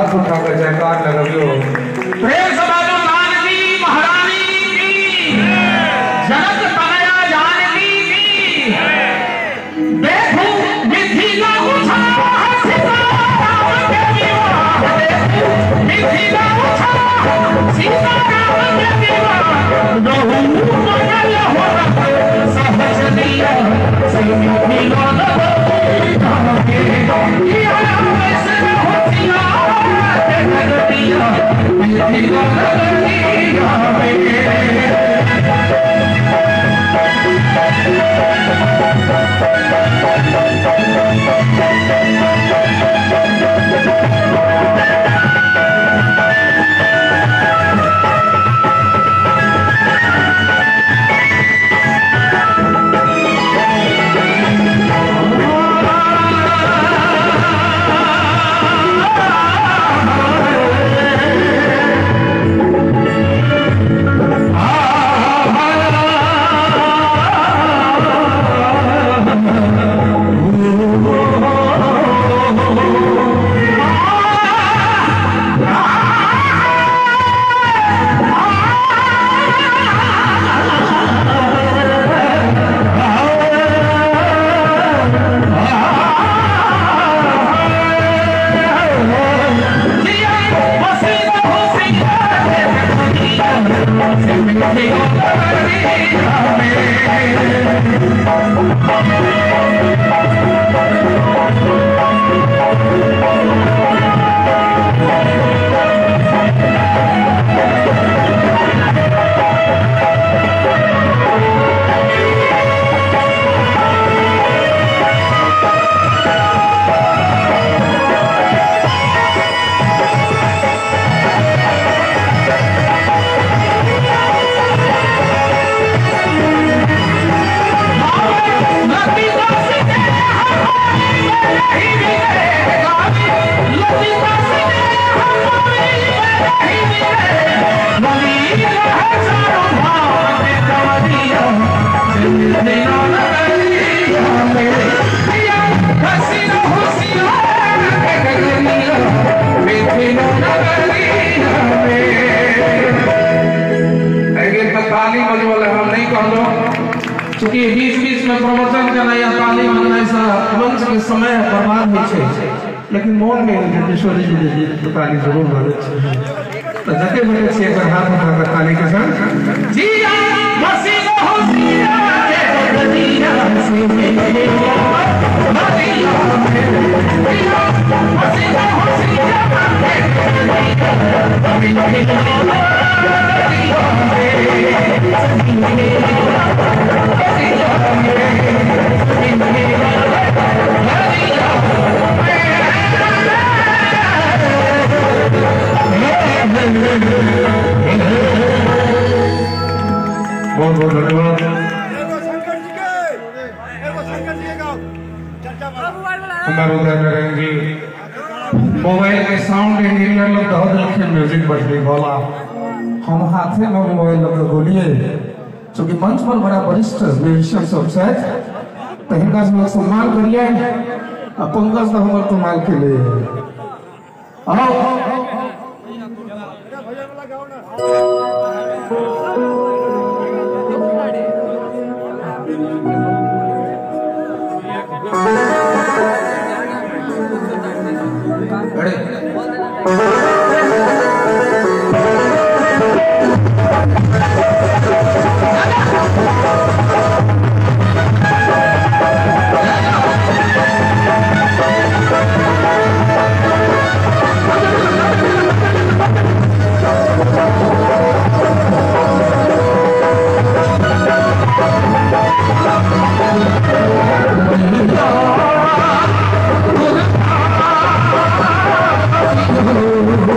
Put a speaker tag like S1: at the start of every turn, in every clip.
S1: हाथ उठाकर जयकार लगबियो।
S2: प्रेम से बाजू जानकी महारानी की, जनक तनया जानकी की। देखो मिथिला उछाह सीता राम के विवाह, देखो मिथिला उछाह सीता राम के विवाह। रहु मंगल हो सहज दिया से मिथिला
S1: चूँकि बीच बीच में प्रवचन करना या ताली बजनाइ से मंच के समय बर्बाद होइ छै, लेकिन मोन में किशोरी जी के गीत के ताली जरूर बजै छै। तो जते बजै छै एक हाथ उठा कर ताली के संग
S2: जिया मसीह होसिया के बदलिया से मदिया जिया मसीह होसिया के
S1: बहुत बहुत धन्यवाद। हमारे उदय नारायण जी मोबाइल के साउंड इंजीनियर लोग दह देलखिन म्यूजिक बजबे वाला, हम हाथे में मोबाइल लग गोलिए। चूँकि मंच पर बड़ा वरिष्ठ म्यूजिशियन सब छथि तो हिनका सबक सम्मान करिए। आ पंकज तो हमर कमाल के लिए आओ।
S2: Oh,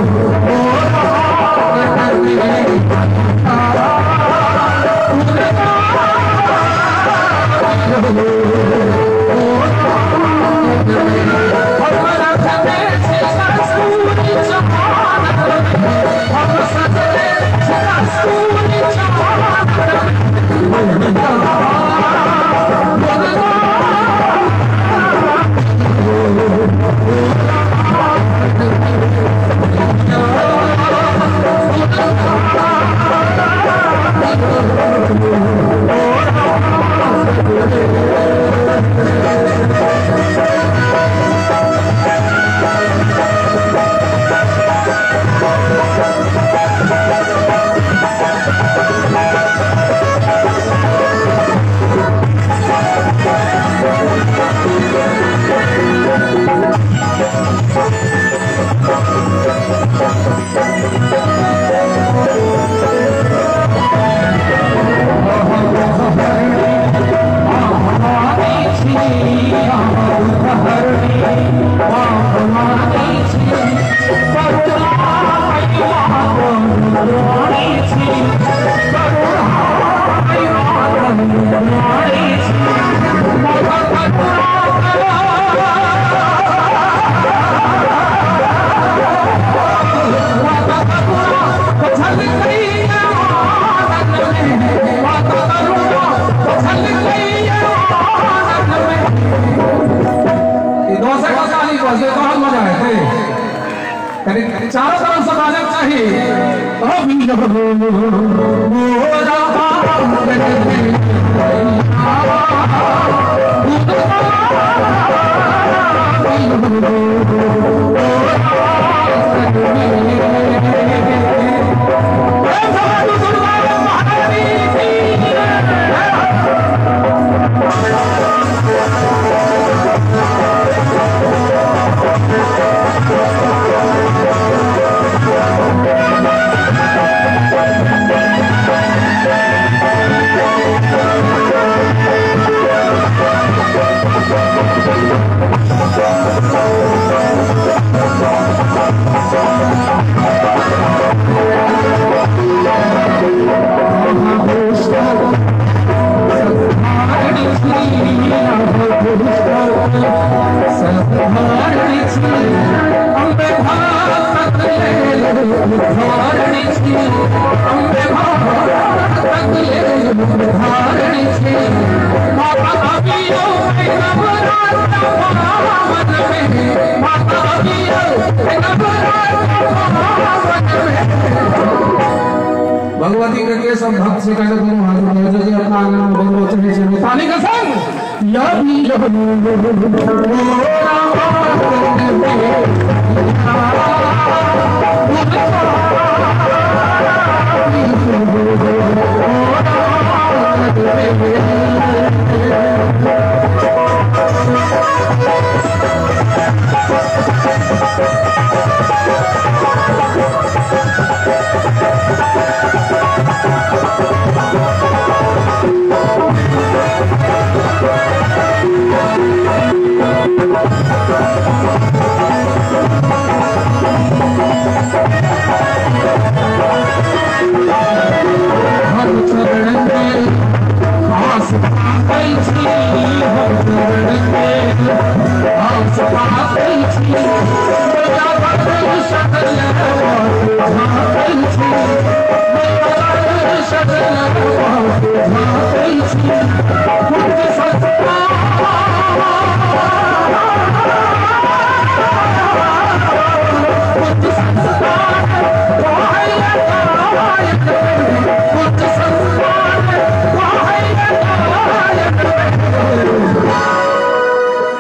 S1: यानी चारों तरफ से बाजक चाहिए। भगवती के सब भक्त से कहते दोनों हाथ उठा जो अपना आंगन में बंद होते हैं पानी का संग।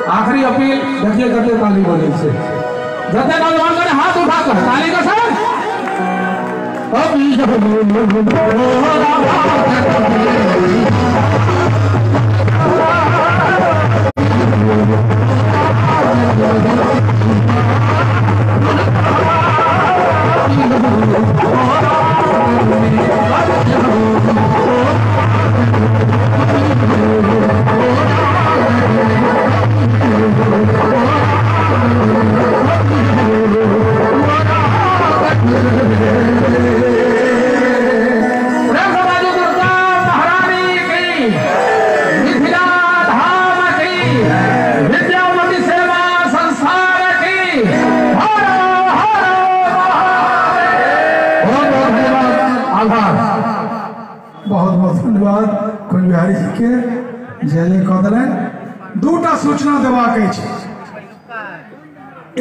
S1: आखिरी अपील देखिए कते ताली बजे से जते नौजवान ने हाथ उठाकर ताली का सर।
S3: बहुत बहुत धन्यवाद कुंज बिहारी जी के जय जय कऽ देलनि। दूटा सूचना देबाक अछि।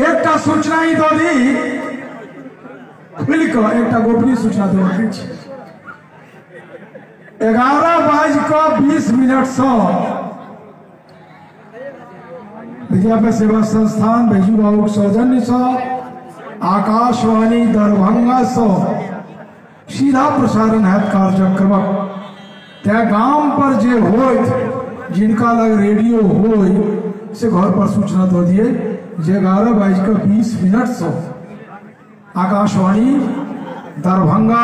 S3: एकटा सूचना ई दऽ दी खुलि कऽ, एकटा गोपनीय सूचना देबाक अछि। 11:20 सँ विद्यापति सेवा संस्थान बैजू बाबूक सौजन्यसँ आकाशवाणी दरभंगा सँ सीधा प्रसारण हैत कार्यक्रमक। तैं गाम पर जे होइत जिनका लग रेडियो होय से घर पर सूचना दऽ दिए जे 11:20 सँ आकाशवाणी दरभंगा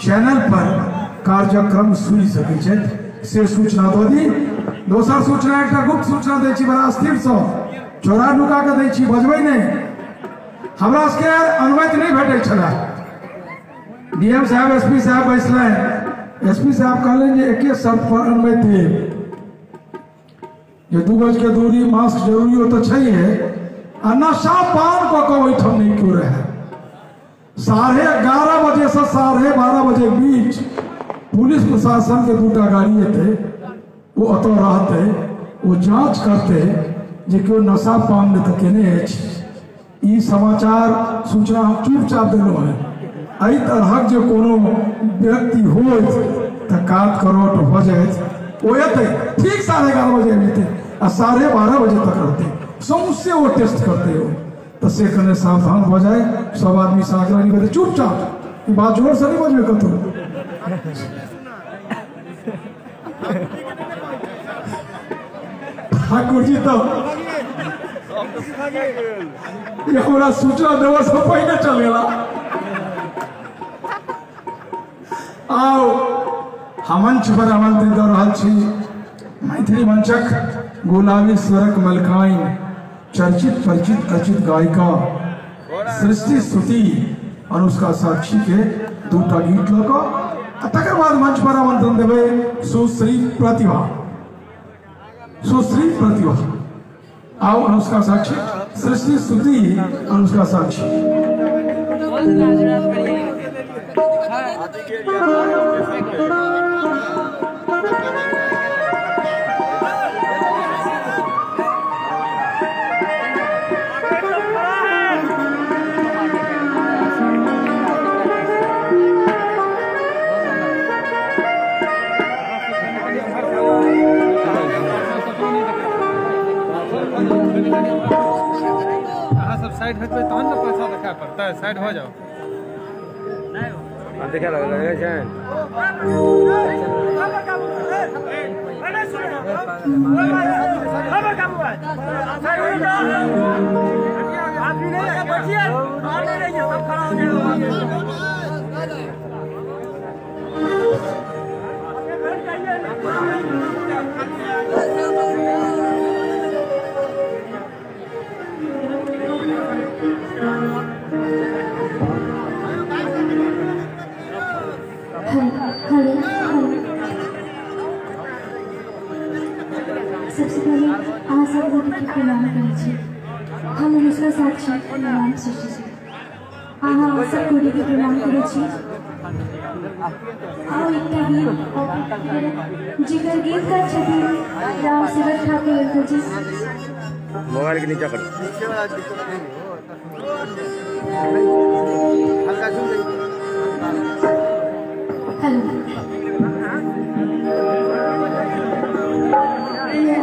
S3: चैनल पर कार्यक्रम सुनि सकै छथि, से सूचना दऽ दी। दोसर सूचना एकटा गुप्त सूचना दै छी, बड़ा स्थिरसँ चोरा नुका कऽ दै छी, बजबै नहि। हमरा सबके अनुमति नहि भेटै छलै। डीएम साहब एसपी साहब बैसलनि, एसपी साहब कहलनि जे एके शर्त पर अनुमति देब जे 2 गज के दूरी, मास्क जरूरी हो तऽ छैहे, आ नशा पान कऽ कऽ ओहिठाम नहि केओ रहै। 11:30 बजे से 12:30 बजे बीच पुलिस प्रशासन के 2टा गाड़ी एतै, ओ ओतऽ रहतै, ओ जाँच करतै जे केओ नशा पान नहि तऽ केने अछि। ई समाचार सूचना हम चुपचाप देलहुँ हेँ। एहि तरहक जे कोनो व्यक्ति होइत तऽ कात करोट भऽ जाइत, ओ एतै ठीक 11:30 बजे आबि आ 12:30 बजे तक रहतै, सौंसे ओ टेस्ट करतै ओ। तऽ से कने सावधान भऽ जाय सब आदमी से आग्रह नहीं करते, चुपचाप ई बात जोर से नहीं बजबै कतौ। ठाकुर जी तो ये हमरा सूचना देवा से पहले चल गेला। आओ हम मंच पर आमंत्रित दऽ रहल छी मैथिली मंचक गुलाबी स्वरक मलकाइन, चर्चित परिचित अर्चित गायिका सृष्टि स्तुति अनुष्का साक्षी के दूटा गीत लऽ कऽ, आ तकर बाद मंच पर आमंत्रण देबै सुश्री प्रतिभा। सुश्री प्रतिभा, आओ अनुष्का साक्षी, सृष्टि स्तुति अनुष्का साक्षी।
S1: साइड हटबै तहन ने पैसा देखा पड़तै, साइड हो जाओ।
S4: देखा लगल छै।
S5: हेलो हेलो, सबसे पहले अहाँ सब गोटेके प्रणाम करै छी। हम अनुष्का साक्षी, नाम सृष्टि छी। अहाँ सब गोटेके प्रणाम करै छी। आओ एकटा गीत जिकर गीतकार छथिन राम सेवक ठाकुर अंकल जी।
S4: मोबाइल के नीचा करो।
S5: हेलो,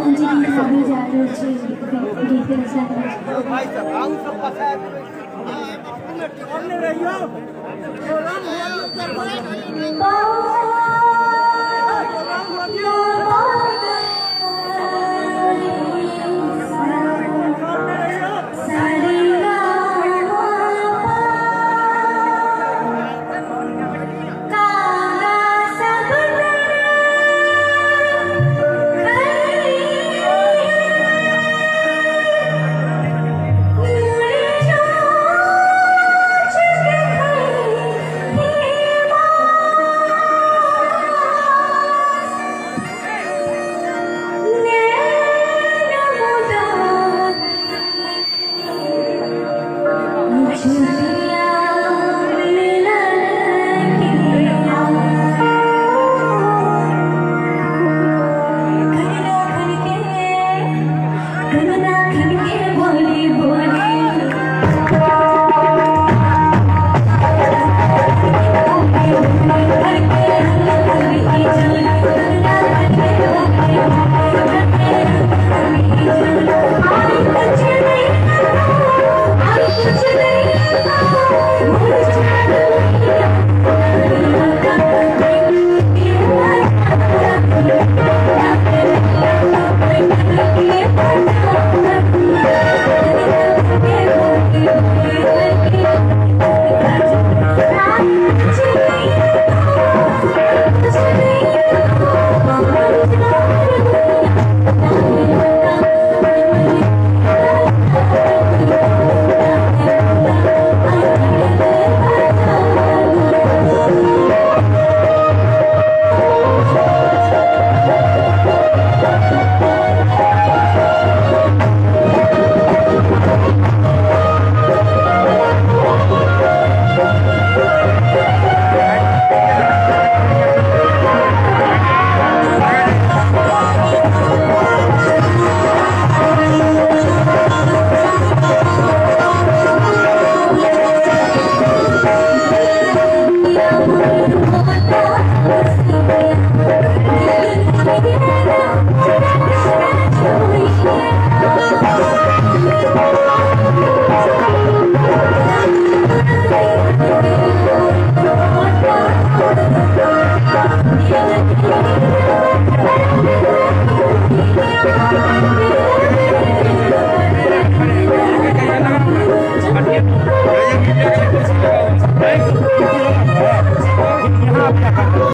S5: जी गीत गाबै जा रहल छी, गीत के रचना करै छी।